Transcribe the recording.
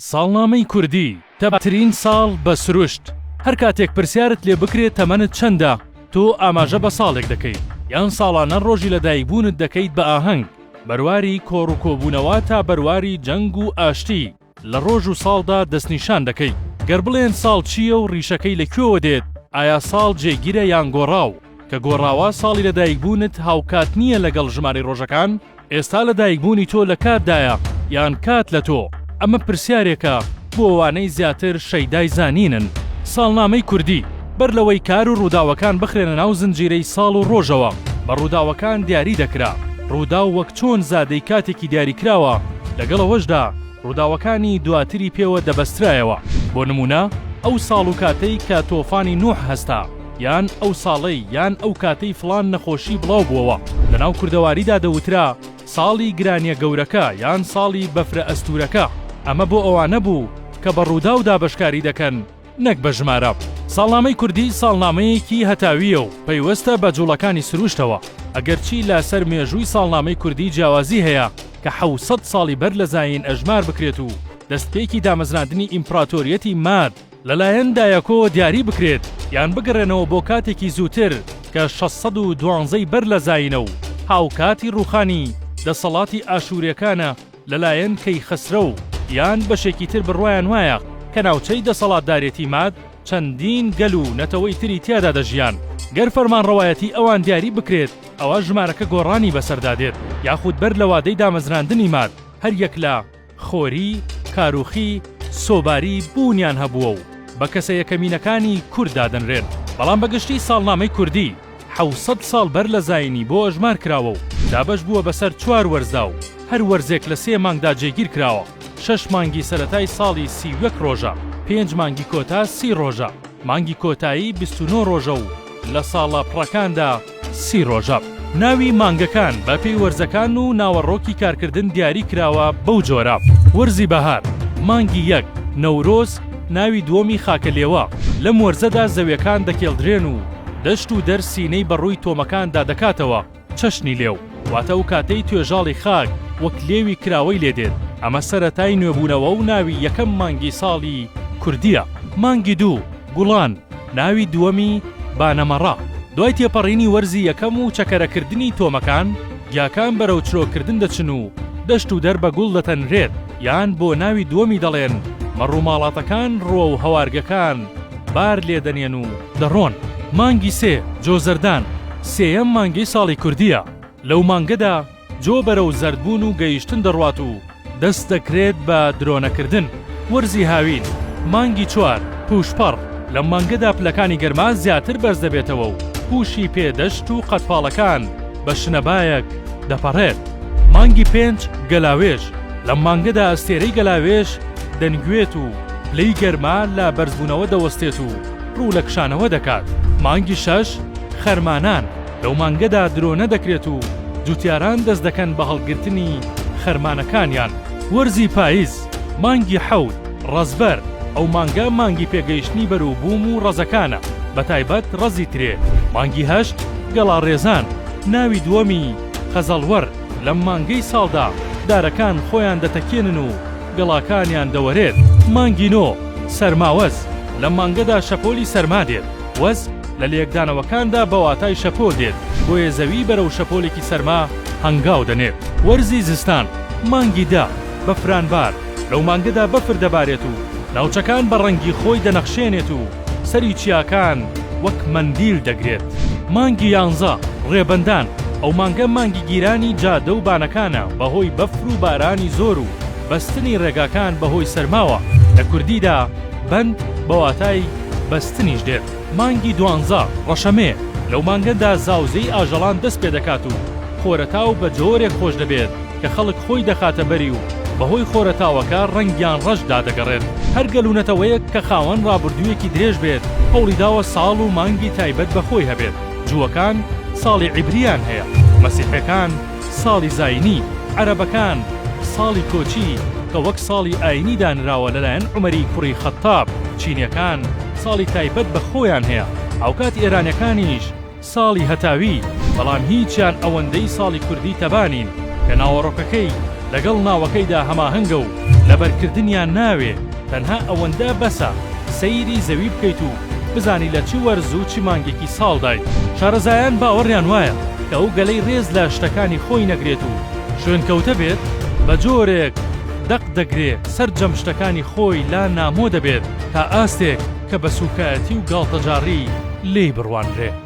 ساڵنامەی کوردی، تەباترین ساڵ بە سروشت. هەر کاتێک پرسیارت لێ بکرێت تەمەنت چەندە، تۆ ئاماژە بە ساڵێک دەکەیت، یان ساڵانە ڕۆژی لەدایکبوونت دەکەیت بە ئاهەنگ، بەرواری کۆڕ و کۆبوونەوە تا بەرواری جەنگ و ئاشتی لە ڕۆژ و ساڵدا دەستنیشان دەکەیت. گەر بڵێن ساڵ چییە و ڕیشەکەی لە کوێوە دێت، ئایا ساڵ جێگیرە یان گۆڕاو؟ کە گۆڕاوە ساڵی لەدایکبوونت هاوکات نییە لەگەڵ ژمارەی ڕۆژەکان؟ ئێستا لەدایکبوونی تۆ لە کاتدایە یان کات لە تۆ؟ ئەمە پرسیارێکە بۆ ئەوانەی زیاتر شەیدای زانینن. ساڵنامەی کوردی، بەر لەوەی کار و ڕووداوەکان بخرێنە ناو زنجیرەی ساڵ و ڕۆژەوە، بە ڕووداوەکان دیاری دەکرا. ڕووداو وەک چۆن زادەی کاتێکی دیاریکراوە، لەگەڵ ئەوەشدا ڕووداوەکانی دواتری پێوە دەبەسترایەوە. بۆ نموونە ئەو ساڵ و کاتەی کە تۆفانی نوح هەستا، یان ئەو ساڵەی یان ئەو کاتەی فڵان نەخۆشی بڵاو بووەوە، لەناو کوردەواریدا دەوترا ساڵی گرانیە گەورەکە یان ساڵی بەفرە ئەستوورەکە، ئەمە بۆ ئەوانە بوو کە بە ڕووداو دابەشکاری دەکەن نەک بە ژمارە. ساڵنامەی کوردی ساڵنامەیەکی هەتاوییە و پەیوەستە بە جوڵەکانی سروشتەوە، ئەگەرچی لە سەر مێژووی ساڵنامەی کوردی جیاوازی هەیە کە 700 ساڵی بەر لە زایین ئەژمار بکرێت و دەستپێکی دامەزراندنی ئیمپڕاتۆریەتی ماد لەلایەن دایەکۆوە دیاری بکرێت یان بگەڕێنەوە بۆ کاتێکی زووتر کە 612 ی بەر لە زایینە و هاوکاتی ڕووخانی دەسەڵاتی ئاشوورێکانە لەلایەن کەیخەسرەو یان بەشێکی تر بڕوایان وایە کە ناوچەی دەسەڵاتدارێتی ماد چەندین گەل و نەتەوەی تری تیادا دەژیان گەر فەرمانڕەوایەتی ئەوان دیاری بکرێت ئەوا ژمارەکە گۆڕانی بەسەردا دێت یاخود بەر لە وادەی دامەزراندنی ماد هەر یەک لە خۆری، کاروخی، سۆباری بوونیان هەبووە و بە کەسە یەکەمینەکانی کورد دادەنرێن. بەڵام بە گشتی ساڵنامەی کوردی 700 ساڵ بەر لە زایینی بۆ ئەژمار کراوە و دابەش بووە بەسەر چوار وەرزدا و هەر وەرزێک لە سێ مانگدا جێگیر کراوە، شەش مانگی سەرەتای ساڵی 31 ڕۆژە، پێنج مانگی کۆتا 30 ڕۆژە، مانگی کۆتایی 29 ڕۆژە و لە ساڵە پڕەکاندا سی ڕۆژە. ناوی مانگەکان بە پێی وەرزەکان و ناوەڕۆکی کارکردن دیاری کراوە بەو جۆرە، وەرزی بەهار، مانگی یەک، نەورۆز، ناوی دووەمی خاکەلێوە، لەم وەرزەدا زەویەکان دەکێڵدرێن و دەشت و دەر سینەی بە ڕووی تۆمەکاندا دەکاتەوە، چەشنی لێو، واتە ئەو کاتەی توێژاڵی خاک وەک لێوی کراوەی لێ دێت، ئەمە سەرەتای نوێبوونەوە و ناوی یەکەم مانگی ساڵی کوردییە. مانگی دوو، گوڵان، ناوی دووەمی بانەمەڕە. دوای تێپەڕینی وەرزی یەکەم و چەکەرەکردنی تۆمەکان، گیاکان بەرەو چرۆکردن دەچن و دەشت و دەر بە گوڵ دەتەنرێت، یان بۆ ناوی دووەمی دەڵێن مەڕوماڵاتەکان ڕووەو هەوارگەکان بار لێ دەنێن و دەڕۆن. مانگی سێ، جۆزەردان، سێیەم مانگی ساڵی کوردییە، لەو مانگەدا جۆ بەرەو زەردبوون و گەیشتن دەڕوات و دەست دەکرێت بە درۆنەکردن. وەرزی هاوین، مانگی چوار، پووشپەڕ، لەم مانگەدا پلەکانی گەرما زیاتر بەرزدەبێتەوە و پووشی پێ دەشت و قەدپاڵەکان بە شنەبایەک دەپەڕێت. مانگی پێنج، گەلاوێژ، لەم مانگەدا ئەستێرەی گەلاوێژ دەنگوێت و پلەی گەرما لە بەرزبوونەوە دەوەستێت و ڕوو لە کشانەوە دەکات. مانگی شەش، خەرمانان، لەو مانگەدا درۆ نەدەکرێت و جوتیاران دەست دەکەن بە هەڵگرتنی خەرمانەکانیان. وەرزی پایز، مانگی حەوت، ڕەزبەر، ئەو مانگە مانگی پێگەیشتنی بەروبووم و ڕەزەکانە، بەتایبەت ڕەزی ترێ. مانگی هەشت، گەڵاڕێزان، ناوی دووەمی، خەزەڵوەر، لەم مانگەی ساڵدا دارەکان خۆیان دەتەکێنن و گەڵاکانیان دەوەرێت. مانگی نۆ، سەرماوەز، لەم مانگەدا شەپۆلی سەرما دێت، وەز، لە لێکدانەوەکاندا بە واتای شەپۆل دێت، بۆیە زەوی بەرەو شەپۆلێکی سەرما هەنگاو دەنێت. وەرزی زستان، مانگی دە، بەفرانبار، لەو مانگەدا بەفر دەبارێت و ناوچەکان بە ڕەنگی خۆی دەنەخشێنێت و سەری چیاکان وەک مەندیل دەگرێت. مانگی یانزە، ڕێبەندان، ئەو مانگە مانگی گیرانی جادە و بانەکانە بەهۆی بەفر و بارانی زۆر و بەستنی ڕێگاکان بەهۆی سەرماوە، لە کوردیدا بەند بە واتای بەستنیش دێت. مانگی دوانزە، ڕەشەمێ، لەو مانگەدا زاوزێی ئاژەڵان دەست پێ دەکات و خۆرەتاو بە جۆرێک خۆش دەبێت کە خەڵک خۆی دەخاتە بەری و بەهۆی خۆرەتاوەکە ڕەنگیان ڕەش دادەگەڕێت. هەر گەل و نەتەوەیەک کە خاوەن ڕابردوویەکی درێژ بێت هەوڵی داوە ساڵ و مانگی تایبەت بە خۆی هەبێت، جووەکان ساڵی عیبرییان هەیە، مەسیحیەکان ساڵی زاینی، عەرەبەکان ساڵی کۆچی کە وەک ساڵی ئاینی دانراوە لەلایەن عومەری کوڕی خەتاب، چینیەکان ساڵی تایبەت بە خۆیان هەیە، هاوکات ئێرانیەکانیش ساڵی هەتاوی، بەڵام هیچیان ئەوەندەی ساڵی کوردی تەبا نین کە ناوەڕۆکەکەی لەگەڵ ناوەکەیدا هەماهەنگە و. لەبەرکردنیان ناوێ، تەنها ئەوەندە بەسە سەیری زەوی بکەیت و بزانی لە چ وەرز و چ مانگێکی ساڵدایت. شارەزایان باوەڕیان وایە کە ئەو گەلەی ڕێز لە شتەکانی خۆی نەگرێت و شوێنکەوتە بێت، بە جۆرێک دەق دەگرێ سەرجەم شتەکانی خۆی لا نامۆ دەبێت تا ئاستێک کە بە سووکایەتی و گاڵتەجاڕی لێی بڕوانرێ.